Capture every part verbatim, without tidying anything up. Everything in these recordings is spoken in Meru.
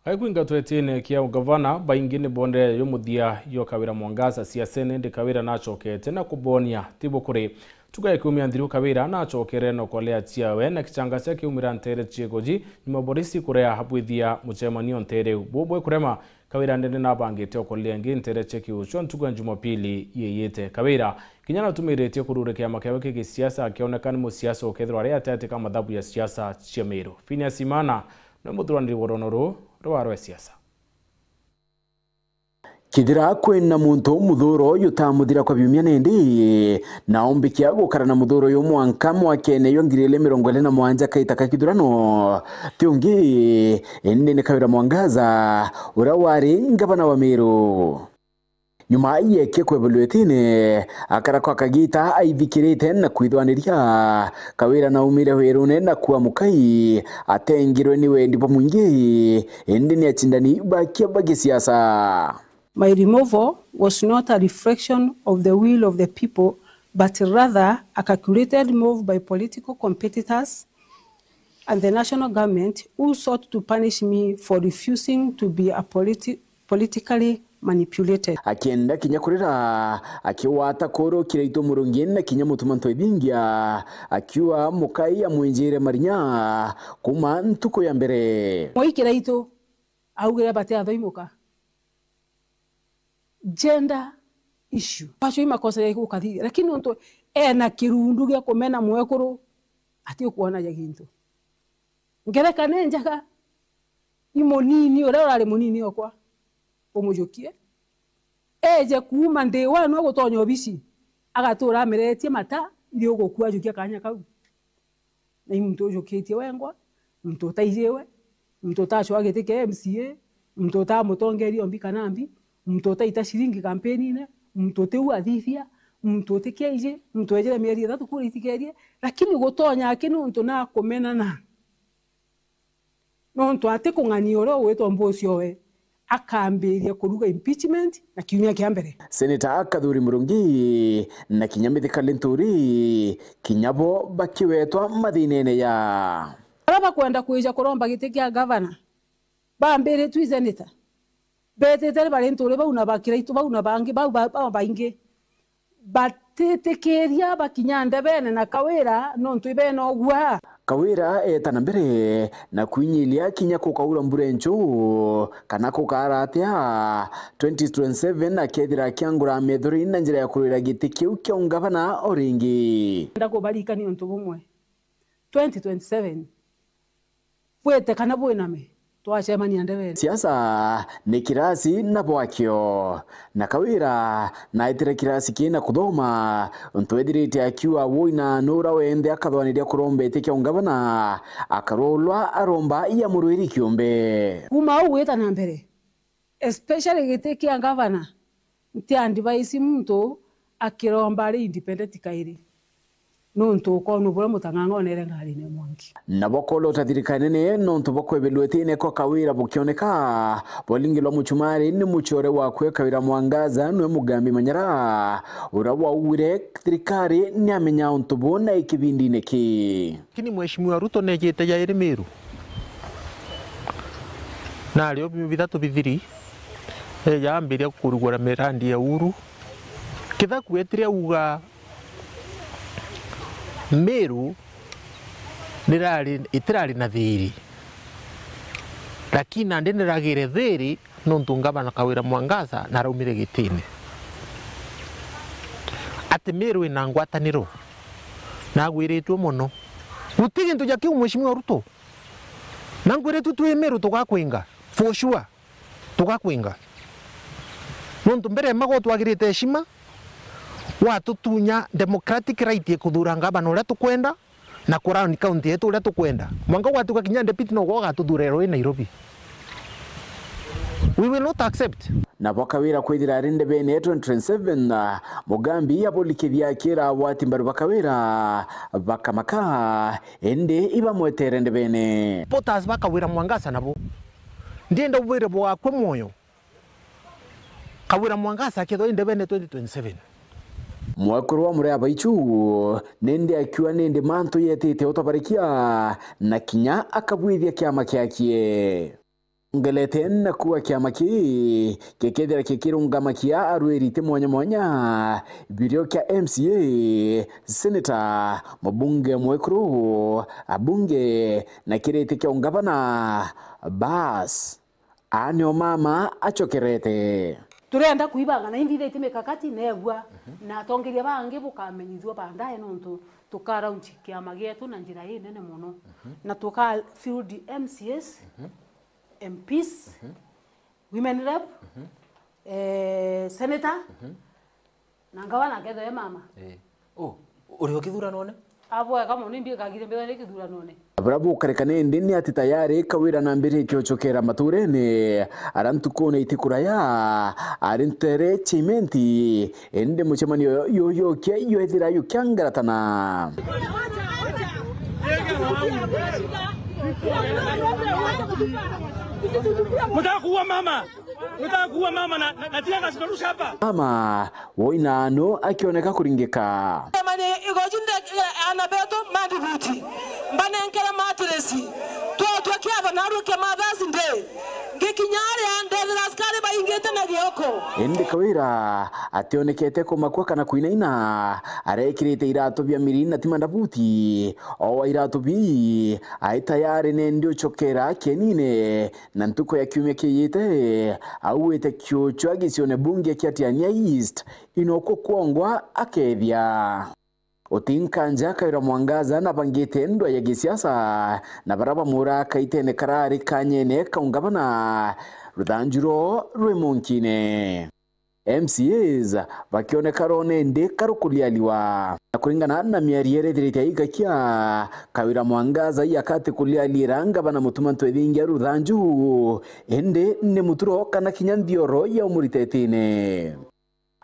Aikwinga twetine kia ugavana, baingi ni bondere yo muthia yo Kawira Mwangaza siasene, indi Kawira nachokete na kubonia ti bukuri. Ntuku ya kiumia nthiru Kawira nachokere na ukolea ciawe na kichanga cia kiumira ntere cia iguji, nyuma borisi kurea bwithia mucemanio ntere u. Bubwe kurema, Kawira ndene nabangite ukolea ingi ntere cia kiuchwa ntuku ya Jumapili yiyite. Kawira kinya natumiritie kurure kiama kiawe kia gisiasa, akioneka ni musiasa ukethirwa ari atiati ka mathabu ya siasa cia Meru. Phineas Imana ni muthuraniri wa rono ru rwa rwe siasa. Kithira kwina muntu muthuro uyu utamuthira kwa biumia nindi, na ombikia gukara na muthuro uyu mwanka mwakene yo ngiri igiri mirongo iri na mugwanja kaita ka kithurano, ti ungi indi ni Kawira Mwangaza, uria wari ngavana wa Meru. Nyuma yeke kwevelwetine, akara kwa kagita aithikirite na kwithwaniria. Kawira naumire wirune na kua mukai, atengirwe ni wendi bwa mwingi, indi ni acindani bakia ba gisiasa. My removal was not a reflection of the will of the people, but rather a calculated move by political competitors and the national government who sought to punish me for refusing to be a politi-, politically manipulated. Akienda kinya kurira, akiwata kuru Kiraitu Murungi na kinya mutuma ntwethingia, akiuga mukai amwinjire marinya kuma ntuku ya mbere. Mwai Kiraitu augire batiathoimuka. Gender issue. Acio i makosa ya gukathithia, lakini nontu ena kirundu gia kumena mwekuru, ati ukuonaja gintu. Ngerekano injega, i munini uria urari munini okwa, umujukie, eje kuuma day one wa gutonya obici, agatura ameretie mata, iri ugukua ajukia kanya kau. Na i muntu ujukitie wengwa, muntu utaijiwe, muntu utacwaa giti kia M C A, muntu utamutongeria ombi kana mbi, muntu utaita ciringi kampeniine, muntu utiu athithia, muntu utikiaiji, muntu wejire mieri ithatu kura itikerie, lakini gutonya aki nontu nakumenana. Nontu ati kung'ania uria ugwitwa Mbusi owe, akambiria kuruga impeachment na kiumia kia mbere. Seneta Kathuri Murungi na kinya Mithika Linturi, kinya bo bakiwetwa mathinene ya. Aria bakwenda kwija kuromba giti kia gavana, bambiritwe i seneta. Betite bari Linturi bau na ba Kiraitu bau na bangi, bau ba-, bau baingi. Batitikiria bakinya ndebene na Kawira, nontu ibena ugua. Kawira eeta na mbere na kwinyilia kinya kukaura mbura enchu kana kukara atia, twenty twenty-seven akethira akiangura methori na njira ya kurwira giti kiu kia ungavana o ringi. Ndenda kubaririkania untu bumwe. Twenty twenty-seven, bwite kana bwiname, twacemania ndebene. Siasa ni kirasi na bwakio. Na Kawira naitire kirasi kii na kuthoma, untu ethirite akiuga wui na nura wenthe akathwaniria kuromba giti kia ungavana, akarulwa aromba ya murwiri kiumbe. Kuuma au gwita na mbere, especially giti kia gavana, nti advise muntu akiromba ari independent kairi, nontu ukoona buria mutang'ang'a onere ngarine mwanki. Nabo kolota thirikari nene nontu bwa kwebelwetine kwa Kawira bukioneka, bwaringilwa muchumari ni muchore wakwe Kawira Mwangaza nwe Mugambi Manyara, uria waugire thirikari ni amenya untu buu na ikibindine ki. Lakini Mheshimiwa Ruto nejite jairi Meru. Nario bithatu bithiri, eja ambiria kurugura mirandi ya Uhuru. Kithaku etire auga Meru nirari, itirari na thiri. Lakini nandi niragire thiri nontu ngavana Kawira Mwangaza naraumire gitine. Ati Meru ina ngwataniro, nagwiritwe mono. Guti gintu ja kiu, Mheshimiwa Ruto. Na nkwiritwe twi Meru tugakwinga, for sure. Tugakwinga. Nontu mbere mago twagirite heshima, watutunya democratic right ya kuthura ngavana uria tukwenda, na ku run county yetu uria tukwenda. Mwanka gwatuka kinya deputy no gwo ugatuthurira i Nairobi. We will not accept. Nabo Kawira kwithira ari ndebene ya twenty twenty-seven, Mugambi abulikithia akira agwati mbaru ba Kawira bakamaka, indi ibamwetere ndebene. Supporters ba Kawira Mwangaza nabo, ndienda ubwire bwakwe mwoyo. Kawira Mwangaza akethwa i ndebene twenty twenty-seven. Mwekuru wa Murea Baichu, nindi akiuga nindi mantu yetite utabarikia, na kinya akabwithia kiama kiakie. Ongelete na kuuga kiama kii gikethira gikirungamakia arwiri iti mwanya mwanya, birio kia M C A, senator, mubunge mwekuru, abunge na kiriti kia ungavana, bas, aa nio mama acokerete. Turenda kuibanga na inthithitie mikakati neegua, na atongeria bangi bukamenyithua baadaye, nontu tukaraunchi kiama gietu na njira inene mono, na tuka field M C As, M Ps, women rep, eh, senator, na ngavana akethwa e mama. Eh. Oh, uri o kithuranone? Abwega mono, imbi kagire mbethwa ni kithuranone. Baria bukarikana indi ni ati tayari Kawira nambiritie ucokera maturene, aria ntukune itikuraya ari ntere cia Imenti, indi mucemanio yuyu ukia yuethira yukiangaratana. Mutaka kuua mama. Unataka kuua mama na, na, na tear gas unarusha hapa? Mama wa inano akioneka kuringika. Mani igoji nde, ana betu madhubuti. Mbanenkera mattress. Twatwa kiatho narua kia Mother's Day. Ngikinya aria ndethira askari baingite na gioko. Indi Kawira ationekete kumakua kana kuinaina. Arekirite iratu bia miri na ti mandabuti. O wa iratu bii, ai tayari nendi ucokera kienine. Na ntuku ya kiumia kiijite, auite kiuchwa gicione bunge kia Tigania East, Enock Kwongwa akethia. Uti nkanja Kawira Mwangaza na bangite ndwa ya gisiasa, na baria bamura kaitene karari kanyene ka ungavana, ruthanju rwao rwi munkine. M C As bakioneka rone ndi karukulialiwa. Na kuringana na miario iria ithirite igakia, Kawira Mwangaza iakati kulialiira ngavana Mutuma M'Ethingia ruthanju, indi ni muturo kana kinya nthioro ya umuritetine.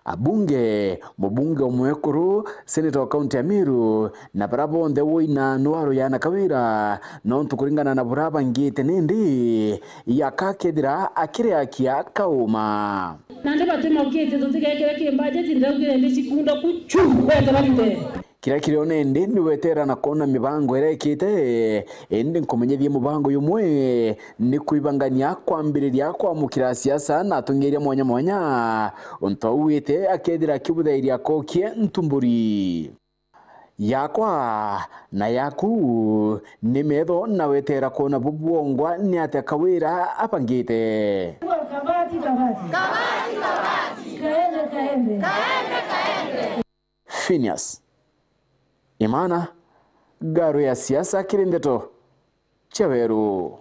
Abunge, mubunge umwekuru, senator wa kaunti ya Meru, na baria bonthe wina nwaru yana Kawira, nontu kuringana na buria bangite nindi, iaka kethira akiri akia kauma. Nandi batimaukitie tutigekire ki budget, ndaugire ndi cikunda kuchu, wete barute. Kiria kirio nindi ni wetera na kwona mibango iria ikite, indi nkumenyithie mubango jumwe ni kwibangania kwambiriria kwamukira siasa na atongeria mwanya mwanya, untu auite akethira akibuthairia akokie ntumburi. Yakwa na yaku ni metho na wetera kwona bubwongwa ni atia Kawira abangite. Kabati, kabati. Kabati, kabati. Kaende, kaende. Kaende, kaende. Phineas Imana, ngaru ya siasa kiri ndeto cia weru.